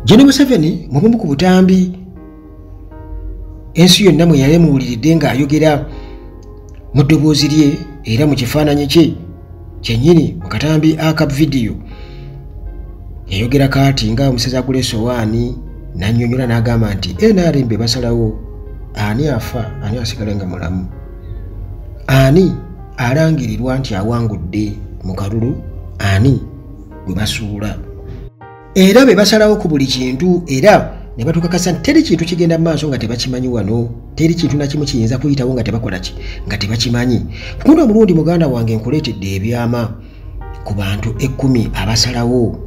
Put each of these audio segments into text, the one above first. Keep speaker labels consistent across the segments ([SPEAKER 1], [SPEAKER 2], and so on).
[SPEAKER 1] General Museveni mu bumu ku butambi ensi yonna mwe yali emuwuliridde ng'ayogera mu ddoboozi lye era mu kifaananyi kye kyennyini mu katambi aka vidiyo, yayogera kaati nga omusezi agula essowaani n'annyonnyola n'agamba nti NRM be basalawo ani afa, ani asigala nga mulamu, ani alangirirwa nti awangudde mu kalulu, ani gwe basuula. Era be basalawo ku buli kintu, era ne batukakasa nti teri kintu kigenda mu maaso nga tebakimanyi wano, teri kintu na kimu kiyinza kuyitawo nga tebakola ki, nga tebakimanyi. Kuno omulundi muganda wange nkuleetedde ebyama ku bantu 10 abasalawo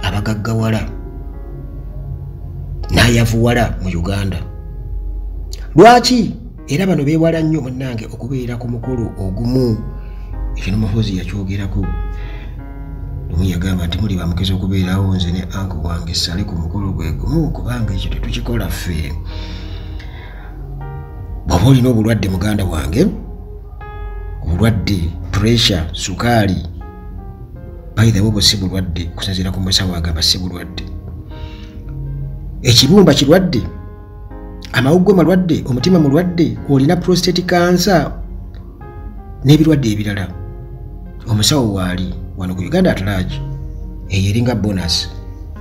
[SPEAKER 1] abagaggawala n'ayavuwala mu Uganda. Lwaki era bano beewala nnyo munnange okubeera ku mukolo ogumu? Ekyo ne Muhoozi yakyogerako. Lumu yagamba nti muli bamukisa okubeerawo nze ne uncle wange Ssale ku mukolo gwe gumu, kubanga ekyo tetukikola ffe. Bw'oba olina obulwadde muganda wange, obulwadde pressure, sukaali, by the way obwo si bulwadde, okusinziira ku musawo agamba si bulwadde. Ekibumba kirwadde, amawuggwe malwadde, omutima mulwadde, olina prostate cancer n'ebirwadde ebirala, omusawo waali wano ku Uganda at large. Eyo eringa bonus,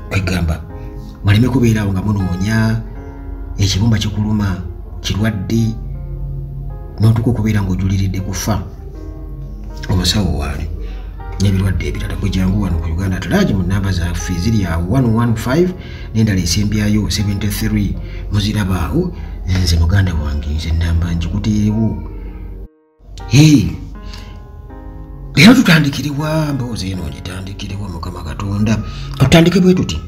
[SPEAKER 1] kwegamba muleme kubeerawo nga munoonya ekibumba kikuluma kirwadde n'otuuka okubeera ng'ojuliridde kufa. Omusawo waali n'ebirwadde ebirala. Gwe jangu wano ku Uganda at large mu namba zaffe ziri awo 115 n'endala esembyayo 73 muziraba awo. Nze muganda wange nze namba ngikuteerewo. Leero tutandikirewa mboozi eno ngitandikirewa Mukama Katonda. Tutandike bwe tuti.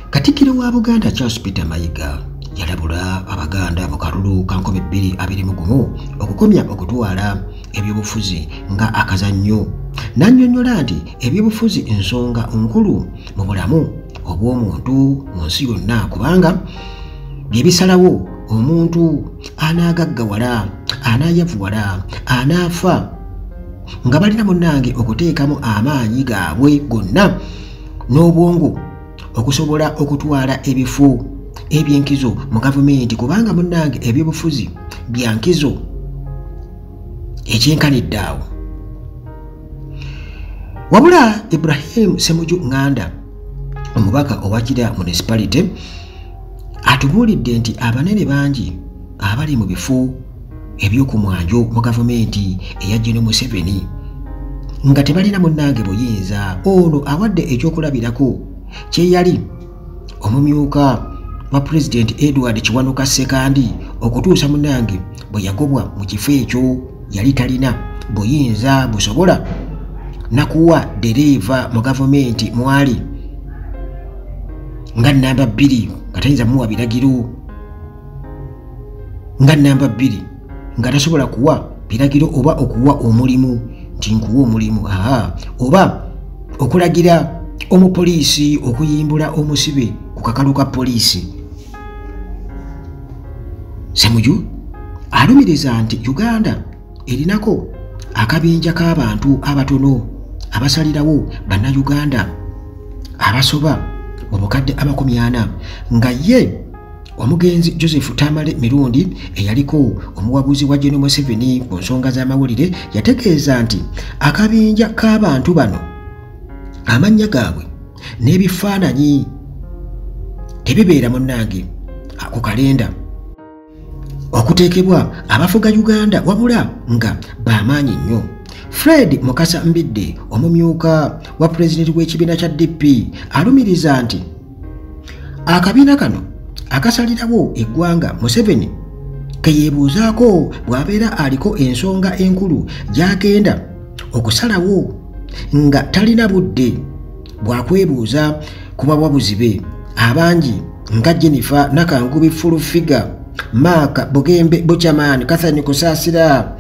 [SPEAKER 1] Katikkiro wa Buganda Charles Peter Mayiga yalabula Abaganda mu kalulu ka 2021 okukomya okutwala ebyobufuzi nga akazannyo, n'annyonnyola nti ebyobufuzi nsonga nkulu mu bulamu obw'omuntu mu nsi yonna, kubanga bye bisalawo omuntu anaagaggawala, anaayavuwala, anaafa, nga balina munnange okuteekamu amaanyi gaabwe gonna n'obwongo okusobola okutwala ebifo ebyenkizo mu gavumenti, kubanga munnange ebyobufuzi bya nkizo ekyenkanidde awo. Wabula Ibrahim Ssemuju Nganda, omubaka owa Kira Municipality, atubuulidde nti abanene bangi abali mu bifo ebyokumwanjo mu gavumenti eya General Museveni nga tebalina munnange buyinza. Ono awadde ekyokulabirako kye yali omumyuka wa Pulezidenti Edward Kiwanuka Ssekandi okutuusa munnange bwe yagobwa mu kifo ekyo, yali talina buyinza busobola nakuwa ddereeva mu gavumenti mwali nga namba 2 nga tayinza muwa biragiro, nga namba 2 nga tasobola kuwa biragiro oba okuwa omulimu nti nkuwa omulimu, oba okulagira omupoliisi okuyimbula omusibe ku kakalu ka poliisi. Ssemuju alumiriza nti Uganda erinako akabinja k'abantu abatono abasalirawo bannayuganda abasoba mu bukadde 40, nga ye omugenzi Joseph Tamale Mirundi eyaliko omuwabuzi wa General Museveni ku nsonga z'amawulire yategeeza nti akabinja k'abantu bano amannya gaabwe n'ebifaananyi tebibeera munnange ku kalenda okuteekebwa abafuga Uganda, wabula nga bamaanyi nnyo. Fred Mukasa Mbidde, omumyuka wa pulezidenti w'ekibiina kya DP, alumiriza nti akabiina kano akasalirawo eggwanga Museveni ke yeebuuzaako bw'abeera aliko ensonga enkulu gy'agenda okusalawo nga talina budde bwakwebuuza ku bawabuzi be abangi nga Jennifer Nakangubi Full Figure, Mark Bugembe Buchaman, Catherine Kusaasira,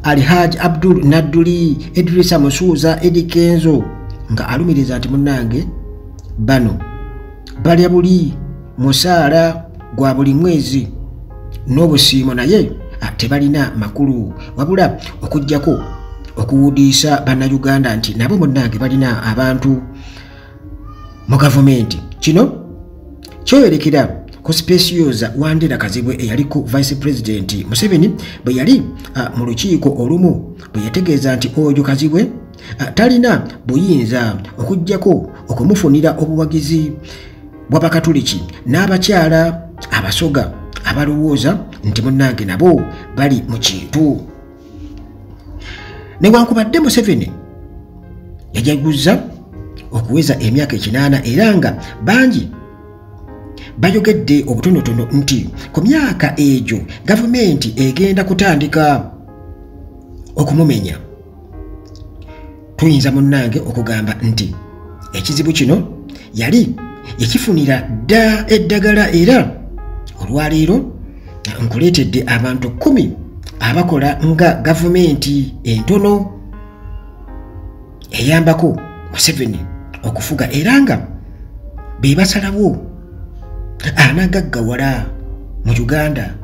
[SPEAKER 1] Alhaji Abdul Nadduli, Edrisa Musuuza, Eddie Kenzo, nga alumiriza nti munnange bano balya buli musaala gwa buli mwezi n'obusiimo, naye tebalina makulu wabula okuggyako okuwudiisa bannayuganda nti nabo munnange balina abantu mu gavumenti. Kino Kyoyolekera ku Specioza Wandera Kazibwe eyaliko Vice President Museveni bwe yali mu lukiiko olumu bwe yategeeza nti oyo Kazibwe talina buyinza okuggyako okumufunira obuwagizi bw'Abakatuliki n'abakyala Abasoga abalowooza nti munnange nabo bali mu kintu. Newankubadde Museveni yajaguza okuweza emyaka 8 era nga bangi bayogedde obutonotono nti ku myaka egyo gavumenti egenda kutandika okumumenya. Tuyinza munnange okugamba nti ekizibu kino yali yakifunira dda eddagala, era olwaleero nkuleetedde abantu 10 abakola nga gavumenti entono eyambako Museveni okufuga, era nga be basalawo anagaggawala mu Uganda,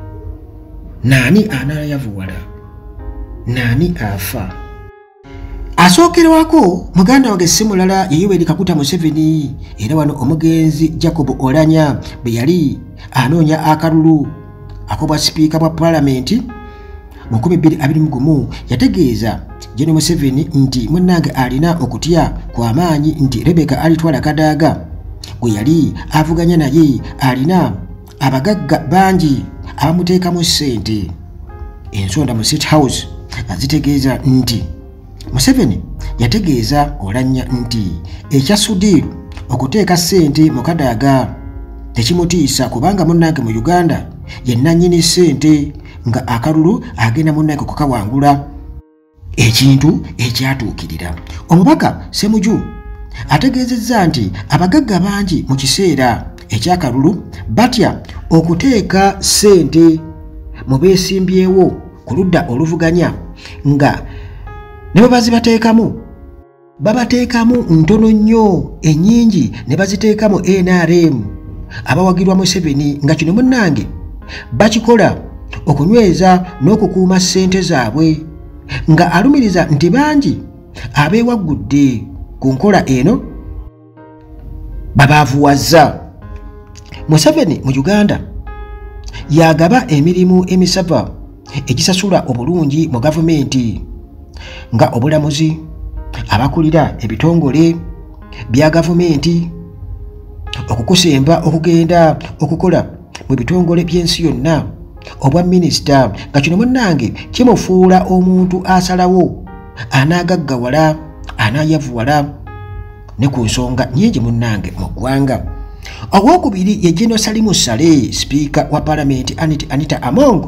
[SPEAKER 1] naani anayavuwala, naani afa. Asookerwako muganda wange si mulala ye Yoweri Kaguta Museveni, era wano omugenzi Jacob Olanya bwe yali anoonya akalulu ak'obwa sipiika bwa paalamenti mu 2021 yategeeza Gen Museveni nti munnange alina okutya kw'amaanyi nti Rebecca Alitwala Kadaga gwe yali avuganya naye alina abagagga bangi abamuteekamu ssente. Ensonda mu State House azitegeeza nti Museveni yategeeza Olanya nti ekya Sudiru okuteeka ssente mu Kadaga tekimutiisa kubanga munnange mu Uganda ye nannyini ssente nga akalulu agenda munnange kukawangula, ekintu ekyatuukirira. Omubaka Ssemuju ategeezezza nti abagagga bangi mu kiseera ekyakalulu batya okuteeka ssente mu beesimbyewo ku ludda oluvuganya nga ne bwe bazibateekamu babateekamu ntono nnyo, ennyingi ne baziteekamu NRM abawagirwa Museveni, nga kino munnange bakikola okunyweza n'okukuuma ssente zaabwe, nga alumiriza nti bangi abeewaggudde ku nkola eno babaavuwazza. Museveni mu Uganda yagaba emirimu emisava egisasula obulungi mu gavumenti nga obulamuzi, abakulira ebitongole bya gavumenti, okukusemba okugenda okukola mu bitongole by'ensi yonna, obwa minisita, nga kino munnange kimufuula omuntu asalawo anaagaggawala, anaayavuwala ne ku nsonga nnyingi munnange mu ggwanga. Owokubiri ye Gen Salim Saleh, sipiika wa paalamenti Anita Among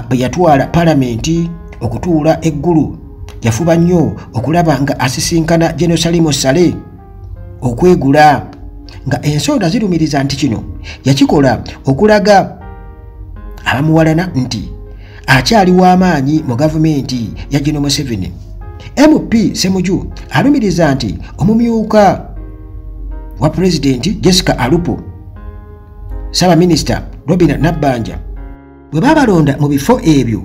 [SPEAKER 1] bwe yatwala paalamenti okutuula eggulu yafuba nnyo okulaba nga asisinkana Gen Salim Saleh okwegula, nga ensonda zirumiriza nti kino yakikola okulaga abamuwalana nti akyali w'amaanyi mu gavumenti ya Gen Museveni. MP Ssemuju alumiriza nti omumyuka wa pulezidenti Jessica Alupo, Ssaabaminisita Robina Nabbanja bwe baabalonda mu bifo ebyo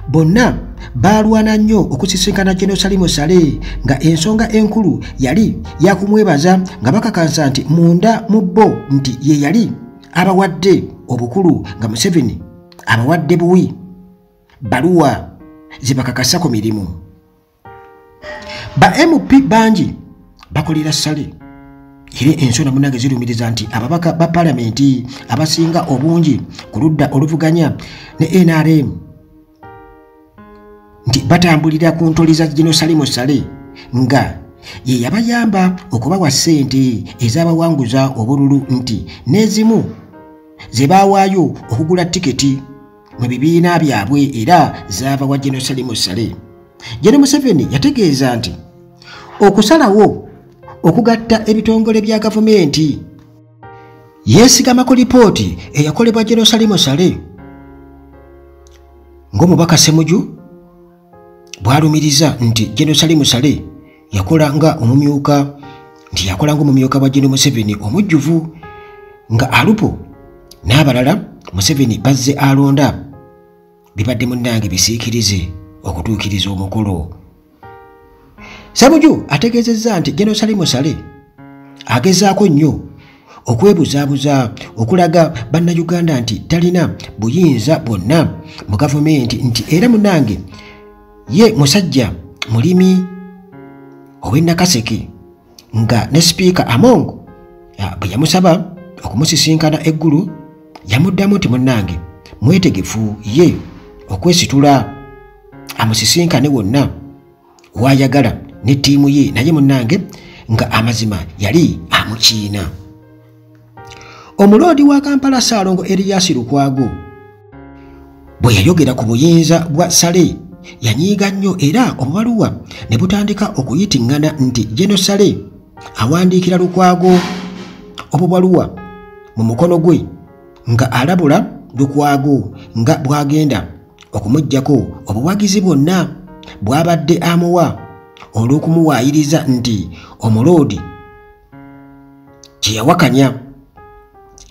[SPEAKER 1] bonna baalwana nnyo okusisinkana Gen Salim Saleh, nga ensonga enkulu yali yakumwebaza nga bakakansa nti munda mu bo nti ye yali abawadde obukulu nga Museveni abawadde buwi baluwa zibakakasa ku mirimu. Ba MP bangi bakolera Saleh, era ensonda munnange zirumiriza nti ababaka ba paalamenti abasinga obungi ku ludda oluvuganya ne NRM nti batambulira ku ntoli za Gen Salim Saleh nga ye yabayamba okubawa ssente ez'abawanguza obululu, nti n'ezimu ze baawaayo okugula tiketi mu bibiina byabwe era zaava wa Gen Salim Saleh. Gen Museveni yategeeza nti okusalawo okugatta ebitongole bya gavumenti yeesigama ku lipooti eyakolebwa Gen Salim Saleh ng'omubaka Ssemuju bw'alumiriza nti Gen Salim Saleh yakola nga omumyuka wa Gen Museveni omujjuvu, nga Alupo n'abalala Museveni bazze alonda bibadde munnange bisiikirize okutuukiriza omukolo. Ssemuju ategeezezza nti Gen Salim Saleh agezaako nnyo okwebuzaabuza okulaga bannayuganda nti talina buyinza bwonna mu gavumenti, nti era munnange ye musajja mulimi ow'e Nakaseke, nga ne Sipiika Among bwe yamusaba okumusisinkana eggulu yamuddamu nti munnange mwetegefu ye okwesitula amusisinkane wonna w'ayagala ne ttiimu ye, naye munnange nga amazima yali amukiina. Omuloodi wa Kampala Ssaalongo Erias Lukwago bwe yayogera ku buyinza bwa Saleh yanyiiga nnyo, era obubaluwa ne butandika okuyitiŋŋana nti General Saleh awandiikira Lukwago obubaluwa mu mukono gwe nga alabula Lukwago nga bw'agenda okumuggyako obuwagizi bwonna bw'abadde amuwa olw'okumuwaayiriza nti omuloodi kye yawakanya,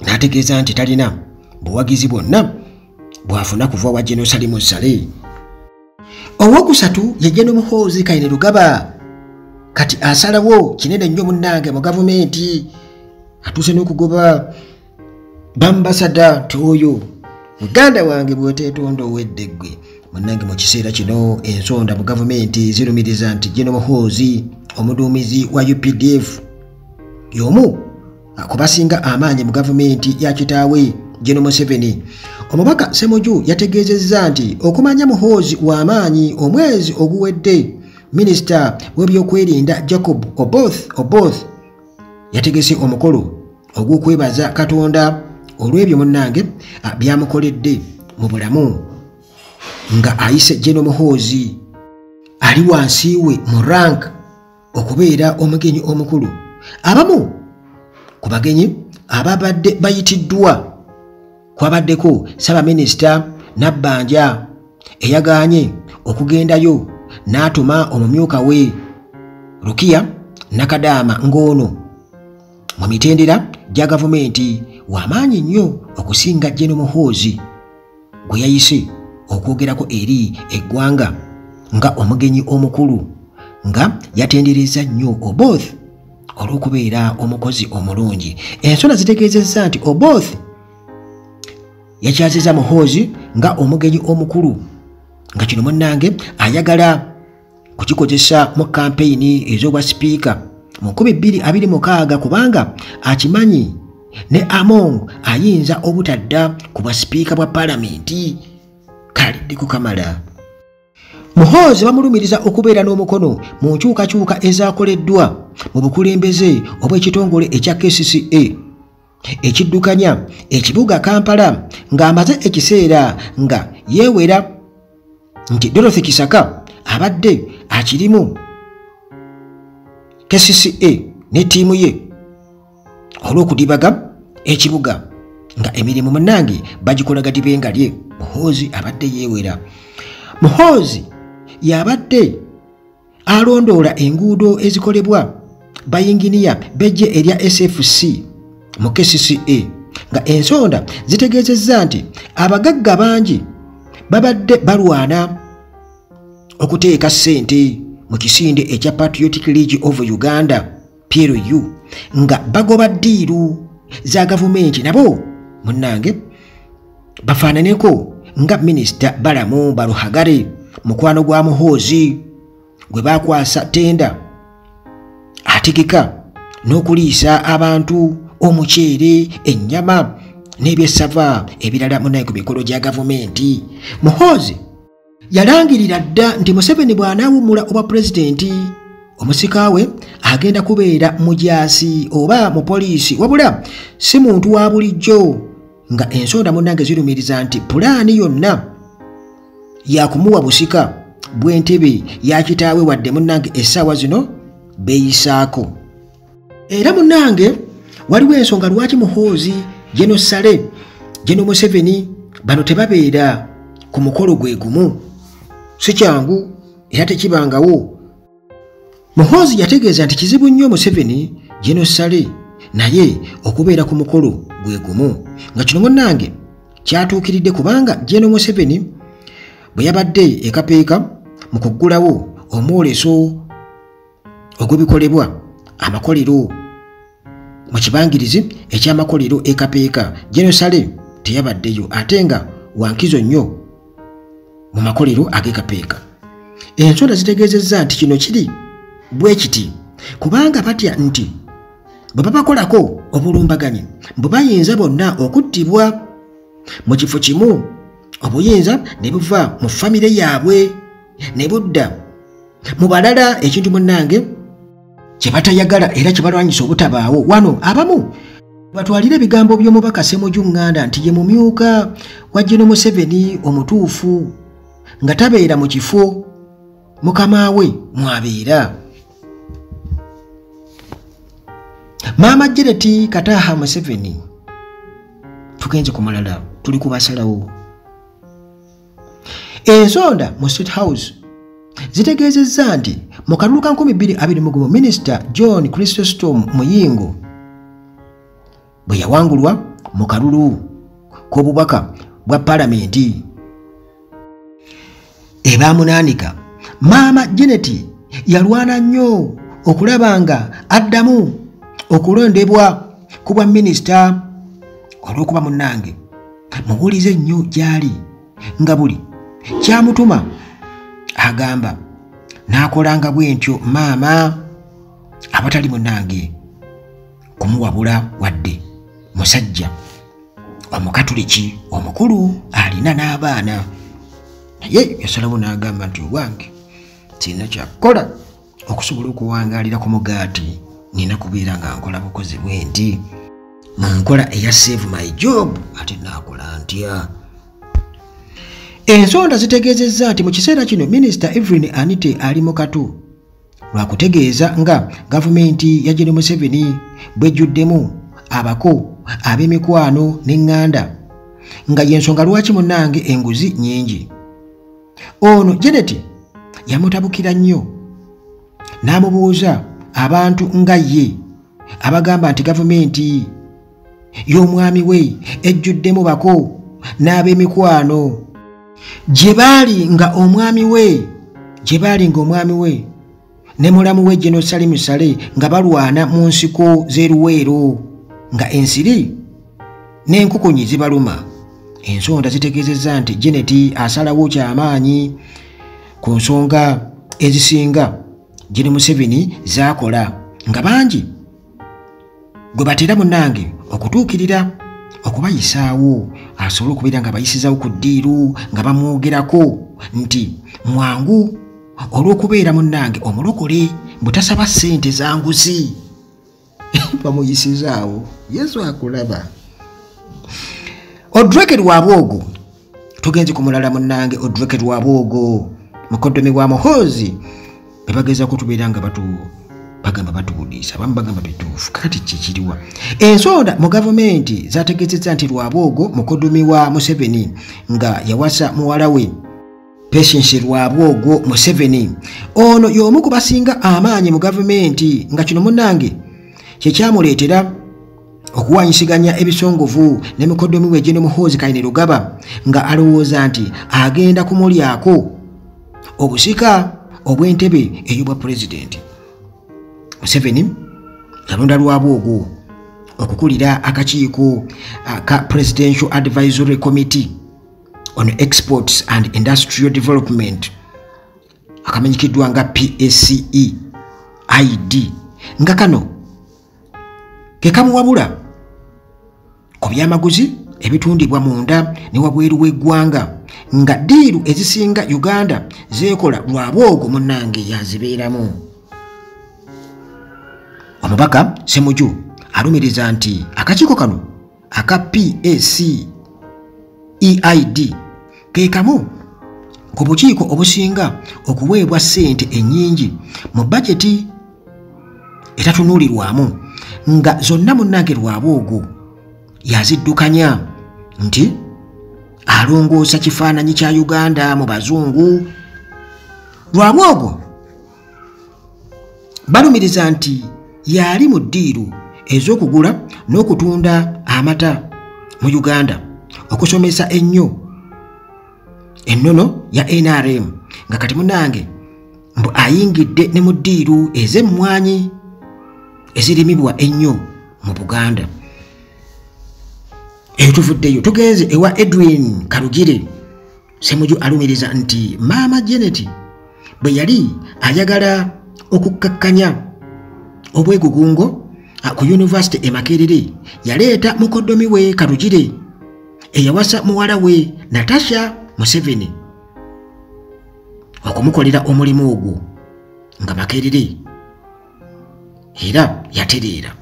[SPEAKER 1] n'ategeeza nti talina buwagizi bwonna bw'afuna kuva wa General Salim Saleh. Owokusatu ye General Muhoozi Kainerugaba, kati asalawo kinene nnyo munnange mu gavumenti, atuuse n'okugoba bambasada nti oyo muganda wange bw'oteetonda owedde ggwe. Munnange mu kiseera kino ensonda mu gavumenti zirumiriza nti General Muhoozi omuduumizi wa UPDF y'omu ku basinga amaanyi mu gavumenti ya kitaawe General Museveni. Omubaka Ssemuju yategeezezza nti okumanya Muhoozi w'amaanyi omwezi oguwedde minisita w'ebyokwerinda Jacob Oboth yategese omukolo ogw'okwebaza Katonda olw'ebyo munnange byamukoledde mu bulamu, nga ayise General Muhoozi ali wansi we mu rank okubeera omugenyi omukulu. Abamu ku bagenyi ababadde bayitiddwa kwabaddeko Ssaabaminisita Nabbanja eyagaanye okugendayo n'atuma omumyuka we Rukia Nakadama, ng'ono mu mitendera gya gavumenti w'amaanyi nnyo okusinga General Muhoozi gwe yayise okwogerako eri eggwanga nga omugenyi omukulu, nga yatendereza nnyo Oboth olw'okubeera omukozi omulungi. Ensonda zitegeezezza nti Oboth yakyazizza Muhoozi nga omugenyi omukulu, nga kino munnange ayagala kukikozesa mu kampeyini ez'obwa sipiika mu 2026, kubanga akimanyi ne Among ayinza obutadda ku bwa sipiika bwa paalamenti. Kaliddeko kamala. Muhoozi bamulumiriza okubeera n'omukono mu nkyukakyuka ezaakoleddwa mu bukulembeze obw'ekitongole ekya KCCA ekiddukanya ekibuga Kampala, ng'amaze ekiseera nga yeewera nti Dorothy Kisaka abadde akirimu KCCA ne ttiimu ye olw'okudibaga ekibuga, nga emirimu munnange bagikola gadibenga lye. Muhoozi abadde yeewera. Muhoozi yabadde alondoola enguudo ezikolebwa bayinginiya b'eggye erya SFC mu KCCA, nga ensonda zitegeezezza nti abagagga bangi babadde balwana okuteeka ssente mu kisinde ekya Patriotic League of Uganda PLU, nga bagoba ddiiru za gavumenti nabo munnange bafaananeko nga Minisita Balamu Baruhagare mukwano gwa Muhoozi gwe bakwasa tenda ategeka n'okuliisa abantu omuceere, ennyama n'ebyessava ebirala munnaye ku mikolo gya gavumenti. Muhoozi yalangirira dda nti Museveni bw'anaawummula obwa pulezidenti omusika we agenda kubeera mujaasi oba mu poliisi, wabula si muntu wa bulijjo, nga ensonda munnange zirumiriza nti pulaani yonna yakumuwa busika bw'entebe ya kitaawe, wadde munnange essaawa zino beeyisaako. Era munnange waliwo ensonga lwaki Muhoozi, General Saleh, General Museveni bano tebabeera ku mukolo gwe gumu. Si kyangu era tekibangawo. Muhoozi yategeeza nti kizibu nnyo Museveni, General Saleh naye okubeera ku mukolo gwe gumu, nga kino munnange kyatuukiridde kubanga General Museveni bwe yabadde e Kapeeka mu kuggulawo omwoleso ogw'ebikolebwa amakolero Mu kibangirizi eky'amakolero e Kapeeka, General Saleh teyabaddeyo ate nga wankizo nnyo mu makolero ag'e Kapeeka. Ensonda zitegeezezza nti kino kiri bwe kiti kubanga batya nti bwe babakolako obulumbaganyi bwe bayinza bonna okuttibwa mu kifo kimu, obuyinza ne buva mu famire yaabwe ne budda mu balala, ekintu munnange kye batayagala era kye balwanyisa obutabaawo. Wano abamu batwalire ebigambo by'omubaka Ssemujju Nganda nti ye mumyuka wa General Museveni omutuufu nga tabeera mu kifo mukama we mwabeera. Maama Janet Kataha Museveni, tugenze ku mulala, tuli kubasalawo. Ensonda mu State House zitegeezezza nti mu kalulu ka 2021 Minisita John Chrysostom Muyingo bwe yawangulwa mu kalulu k'obubaka bwa Paalamenti ebaamunaanika, Maama Janet yalwana nnyo okulaba nga addamu okulondebwa ku bwa minisita olw'okuba munnange mubuulize nnyo gy'ali nga buli kyamutuma agamba n'akolanga bwe ntyo maama abatali munnange kumuwabula wadde musajja omukatuliki omukulu alina n'abaana. Naye yasalawo n'agamba nti owange sirina kyakukola okusobola okuwangaalira ku mugaati, nina kubeera nga nkola bukozi bwe nti mu nkola eya save my job, ate naakola ntya? Ensonda zitegeezezza nti mu kiseera kino Minisita Evelyn Anite ali mu katu lwakutegeeza nga gavumenti ya General Museveni bwejjuddemu abako ab'emikwano n'eŋŋanda, nga y'ensonga lwaki munnange enguzi nnyingi. Ono Janet yamutabukira nnyo n'amubuuza abantu nga ye abagamba nti gavumenti y'omwami we ejjuddemu bako n'ab'emikwano gye baali nga omwami we ne mulamu we General Salim Saleh nga balwana mu nsiko z'e Luweero nga ensiri n'enkukunyi zibaluma. Ensonda zitegeezezza nti Janet asalawo kyamaanyi ku nsonga ezisinga General Museveni zaakola nga bangi gwe batera munnange okutuukirira okubayisaawo, asobole okubeera nga bayisizaawo ku ddiiru nga bamwogerako nti mwangu olw'okubeera munnange omulokole butasaba ssente za nguzi. Bamuyisizaawo, Yesu akulaba. Odreke Rwabwogo, tugenze ku mulala munnange. Odreke Rwabwogo mukoddomi wa Muhoozi be bagezaako tubeera nga bagamba batubudiisa, abamu bagamba bituufu. Kati kikiriwa? Ensonda mu gavumenti zategeezezza nti Rwabwogo mukoddomi wa Museveni nga yawasa muwala we Patience Rwabwogo Museveni. Ono y'omu ku basinga amaanyi mu gavumenti nga kino munnange kye kyamuleetera okuwanyisiganya ebisongovu ne mukoddomi we General Muhoozi Kainerugaba nga alowooza nti agenda kumulyako obusika obw'entebe ey'obwa pulezidenti. Museveni yalonda Rwabwogo okukulira akakiiko ka Presidential Advisory Committee on Exports and Industrial Development akamanyikiddwa nga PACE ID, nga kano ke kamuwabula ku byamaguzi ebitundibwa munda ne wabweru w'eggwanga nga ddiiru ezisinga Uganda zeekola Rwabwogo munnange yazibeeramu. Omubaka Ssemujju alumiriza nti akakiiko kano aka PACEID ke kamu ku bukiiko obusinga okuweebwa ssente ennyingi mu bajeti etatunuulirwamu nga zonna munnange Rwabwogo yaziddukanya nti alongoosa kifaananyi kya Uganda mu bazungu. Rwabwogo balumiriza nti yali mu ddiiru ez'okugula n'okutunda amata mu Uganda okusomesa ennyo ennono ya NRM nga kati munnange mbu ayingidde ne mu ddiiru ez'emmwanyi ezirimibwa ennyo mu Buganda. Eyo tuvuddeyo tugenze ewa Edwin Karugire. Ssemujju alumiriza nti Maama Janet bwe yali ayagala okukkakkanya obwegugungo ku yunivasite e Makerere, yaleeta mukoddomi we Karugire eyawasa muwala we Natasha Museveni okumukolera omulimu ogwo nga Makerere era yatereera.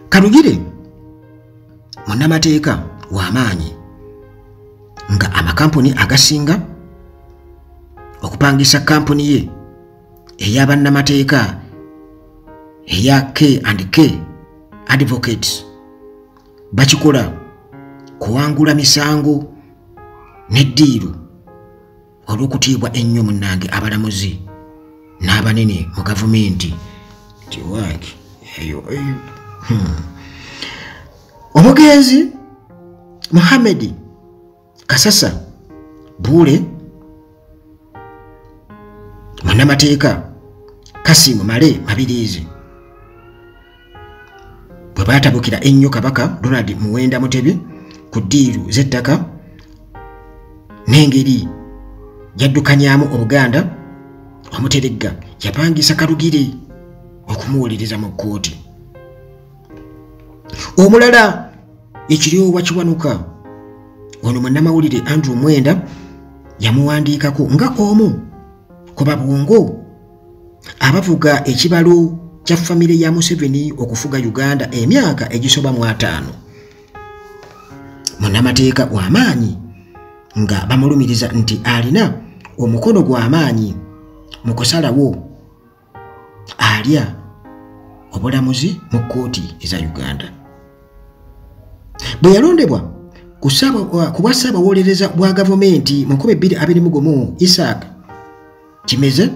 [SPEAKER 1] Karugire munnamateeka w'amaanyi nga amakampuni agasinga okupangisa kampuni ye ey'abannamateeka eya K&K Advocates bakikola kuwangula misango n'eddiiru olw'okutiibwa ennyo munnange abalamuzi n'abanene mu gavumenti. Tiwaaki eyo eyo. Omugenzi Muhammad Kasasa Buule, munnamateeka Kasimu Male Mabirizi bwe baatabukira ennyo Kabaka Donald Muwenda Mutebi ku ddiiru z'ettaka n'engeri yaddukanyaamu Obuganda, Omuteregga yapangisa Karugire okumuwuliriza mu kkooti. Omulala Ekiryowa Kiwanuka, ono munnamawulire Andrew Mwenda yamuwandiikako nga omu ku babwongo abavuga ekibalo kya famire ya Museveni okufuga Uganda emyaka egisoba mu 5. Munnamateeka w'amaanyi nga bamulumiriza nti alina omukono gw'amaanyi mu kusalawo alya obulamuzi mu kkooti eza Uganda. Bwe yalondebwa ku bwa ssaabawolereza bwa gavumenti mu 2021, Isaac Kimeze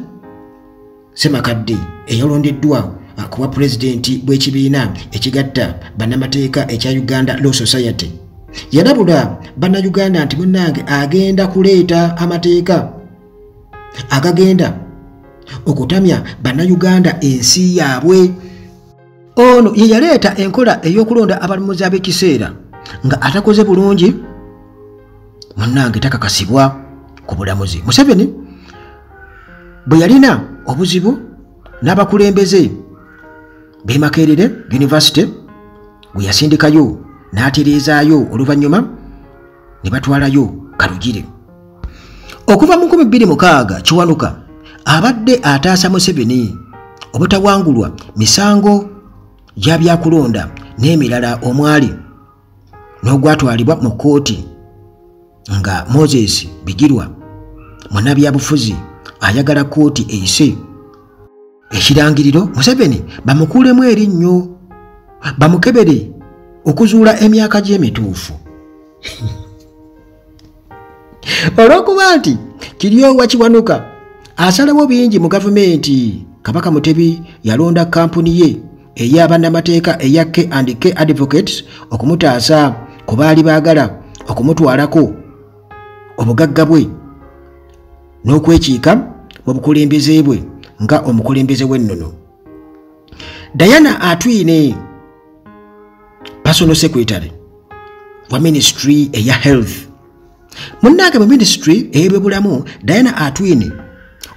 [SPEAKER 1] Ssemakadde eyalondeddwa ku bwa pulezidenti bw'ekibiina ekigatta bannamateeka ekya Uganda Law Society yalabula bannayuganda nti munnange agenda kuleeta amateeka agagenda okutamya bannayuganda ensi yaabwe. Ono ye yaleeta enkola ey'okulonda abalamuzi ab'ekiseera nga atakoze bulungi munnange takakasibwa ku bulamuzi. Museveni bwe yalina obuzibu n'abakulembeze b'e Makerere University gwe yasindikayo n'atereezaayo oluvannyuma ne batwalayo Karugire. Okuva mu 2006 Kiwanuka abadde ataasa Museveni obutawangulwa misango gya byakulonda n'emirala omwali n'ogwatwalibwa mu kkooti nga Moses Bigirwa munnabyabufuzi ayagala kkooti eyise ekirangiriro Museveni bamukuulemu erinnyo bamukebere okuzuula emyaka gy'emituufu. Olw'okuba nti Kiryowa Kiwanuka asalawo bingi mu gavumenti, Kabaka Mutebi yalonda kampuni ye ey'abannamateeka eya K&K Advocates okumutaasa ku baali baagala okumutwalako obugagga bwe n'okwekiika mu bukulembeze bwe nga omukulembeze w'ennono. Diana Atwine, personal secretary wa ministry eya health, munnange mu ministry ey'ebyobulamu, Diana Atwine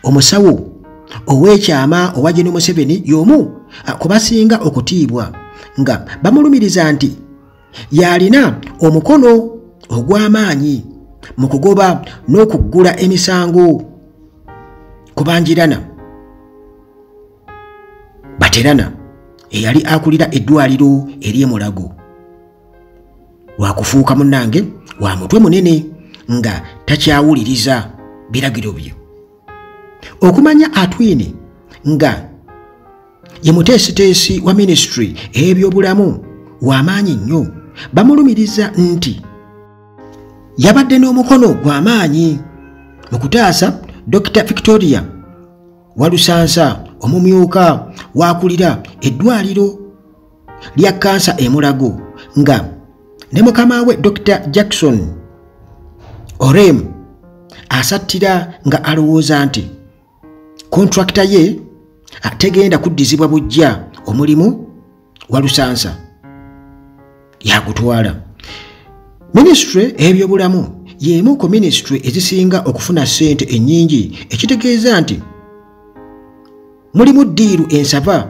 [SPEAKER 1] omusawo ow'ekyama owa Gen Museveni y'omu ku basinga okutiibwa nga bamulumiriza nti yalina omukono ogw'amaanyi mu kugoba n'okuggula emisango ku banjirana Baterana eyali akulira eddwaliro ery'e Mulago. Lwakufuuka munnange wa mutwe munene nga takyawuliriza biragiro bye. Okumanya Atwine nga ye muteesiteesi wa ministry ey'ebyobulamu w'amaanyi nnyo, bamulumiriza nti yabadde n'omukono gw'amaanyi mu kutaasa Dr. Victoria Walusansa omumyuka w'akulira eddwaliro lya kansa e Mulago nga ne mukama we Dr. Jackson Orem asattira nga alowooza nti kontrakita ye ategenda kuddizibwa bujja omulimu Walusansa yagutwala. Minisitule ebyobulamu y'emu ku minisitule ezisinga okufuna ssente ennyingi, ekitegeeza nti mulimu ddiiru ensava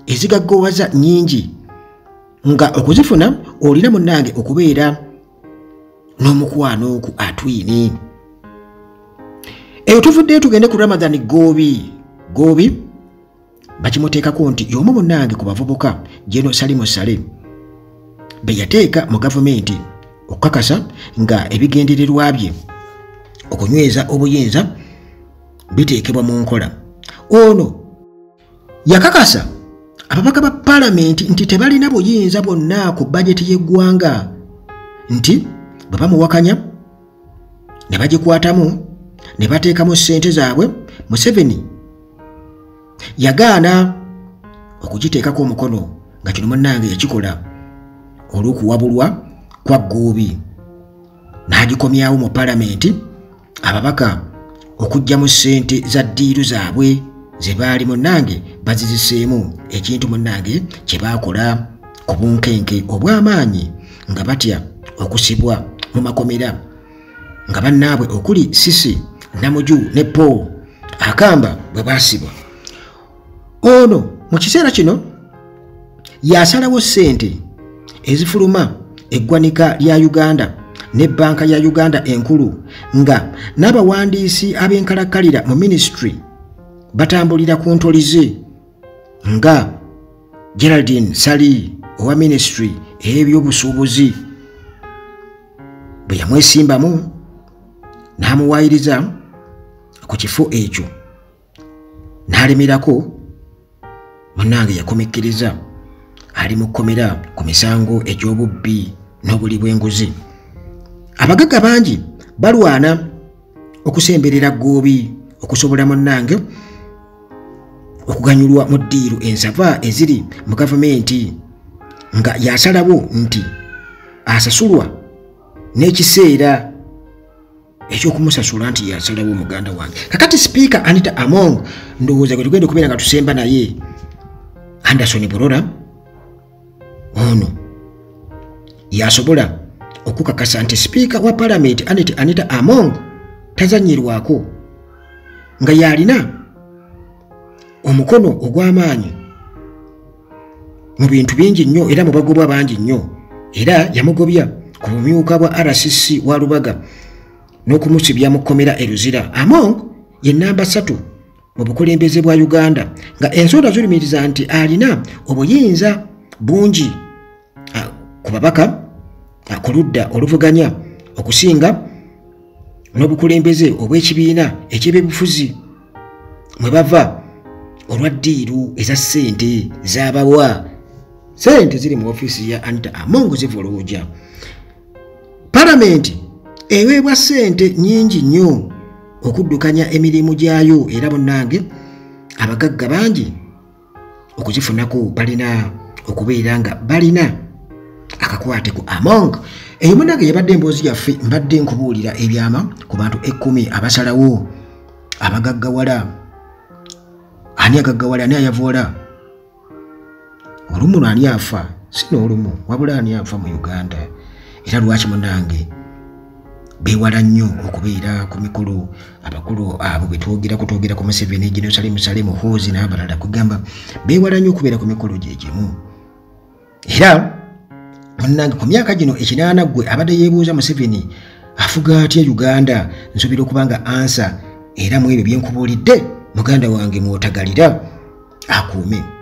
[SPEAKER 1] ezigaggawaza nnyingi nga okuzifuna olina munnange okubeera n'omukwano ku Atwine. Eyo tuvuddeyo tugende ku Ramadhan Goobi. Goobi bakimuteekako nti y'omu munnange ku bavubuka General Salim Saleh be yateeka mu gavumenti okukakasa nga ebigendererwa bye okunyweza obuyinza biteekebwa mu nkola. Ono yakakasa ababaka ba paalamenti nti tebalina buyinza bwonna ku bajeti y'eggwanga, nti bwe bamuwakanya ne bagikwatamu ne bateekamu ssente zaabwe. Museveni yagaana okugiteekako omukono nga kino munnange yakikola olw'okuwabulwa kwa Goobi, n'agikomyawo mu paalamenti ababaka okuggyamu ssente za ddiiru zaabwe ze baali munnange baziziseemu, ekintu munnange kye baakola ku bunkenke obw'amaanyi nga batya okusibwa mu makomera nga bannaabwe okuli Sisi, Namuju ne Paul Akamba bwe baasibwa. Ono mu kiseera kino yasalawo ssente ezifuluma eggwanika lya Uganda ne bbanka ya Uganda enkulu, nga n'abawandiisi ab'enkalakkalira mu minisitule batambulira ku ntolize nga Geraldine Sali owa minisitule ey'ebyobusuubuzi bwe yamwesimbamu n'amuwaayiriza ku kifo ekyo n'alemerako. Munnange yakomekkiriza ali mu kkomera ku misango egy'obubbi n'obuli bw'enguzi. Abagagga bangi balwana okusemberera Goobi okusobola munnange okuganyulwa mu ddiiru ensava eziri mu gavumenti, nga yasalawo nti asasulwa n'ekiseera eky'okumusasula nti yasalawo muganda wange. Kakati Sipiika Anita Among ndowooza gwe tugenda okubeera nga tusemba naye, Anderson Burora ono yasobola okukakasa nti sipiika wa paalamenti Anita Among tazannyirwako, nga yalina omukono ogw'amaanyi mu bintu bingi nnyo era mu bagobwa bangi nnyo, era yamugobya ku bumyuka bwa RCC wa Lubaga n'okumusibya mu kkomera e Luzira. Among ye namba 3 mu bukulembeze bwa Uganda, nga ensonda zirumiriza nti alina obuyinza bungi ku babaka ku ludda oluvuganya okusinga n'obukulembeze obw'ekibiina eky'ebyobufuzi mwe bava olwa ddiiru eza ssente z'abawa. Ssente ziri mu ofiisi ya Anita Among zivuluuja. Paalamenti eweebwa ssente nnyingi nnyo okuddukanya emirimu gyayo, era munnange abagagga bangi okuzifunako balina okubeera nga balina akakwate ku Among. Eyo munnange yabadde emboozi yaffe, mbadde nkubuulira ebyama ku bantu 10 abasalawo abagaggawala. Ani agaggawala, ani ayavuwala? Olumu ani afa? Si n'olumu, wabula ani afa mu Uganda? Era lwaki munnange beewala nnyo okubeera ku mikolo abakulu abo be twogera ku Museveni, General Salim Saleh, Muhoozi n'abalala, kugamba beewala nnyo okubeera ku mikolo gye gimu. Era munnange ku myaka gino 80 ggwe abadde yeebuuza Museveni afuga atya Uganda, nsuubira okuba nga ansa era mu ebyo bye nkubuulidde muganda wange mw'otagalira akuume.